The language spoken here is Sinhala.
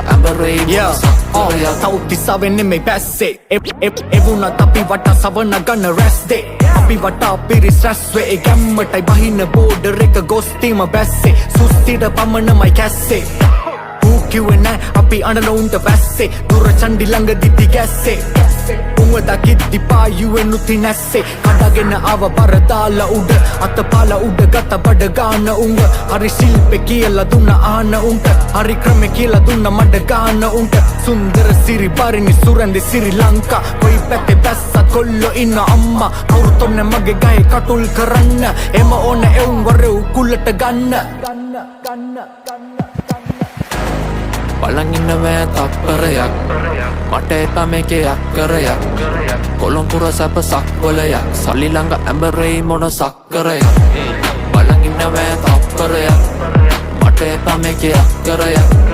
ඇඹරෙයි මොන සක්කරයක්. තව්තිසාවෙන් නෙමෙයි බැස්සේ. එවුනත් අපි වටා සවන ගන්න රැස්දේ. අපි වටා පිරිස් රැස්වේ. ඒ ගැම්මටයි බහින බෝඩර් එක ගොස් තීම බැස්සේ. සුස්තිට පමණමයි කැස්සේ. ඌ කිව්වේ නෑ අපි අඬන උන්ට වැස්සේ. දුර චණ්ඩි ළඟ දිදි ගැස්සේ. උන්ව දකිද්දි පායුවෙන් උති නැස්සේ. කඩගෙන ආව බර දාලා උඩ අත පාලා උඩ ගත බඩ ගාන උන්ව. හරි ශිල්පේ කියලා දුන්න ආන උන්ට. හරි ක්‍රමේ කියලා දුන්න මඩ ගාන උන්ට. සුන්දර සිරි පරිණි සුරැඳි සිරි ලංකා. කොයි පැත්තේ බැස්සත් කොල්ලෝ ඉන්න අම්මා. කවුරුත් ඔන්න මගේ ගහේ කටුල් කරන්න. එම ඕන එවුන් වරෙව් කුලට ගන්න ගන්න ගන්න ගන්න. බලන් ඉන්න බෑ තප්පරයක්. මට එපා මේකේ අක්කරයක්. කොළඹපුර සැප සක්වලයක්. සල්ලි ළඟ ඇඹරෙයි මොන සක්කරයක්. බලන් ඉන්න බෑ තප්පරයක්. මට එපා මේකේ අක්කරයක්.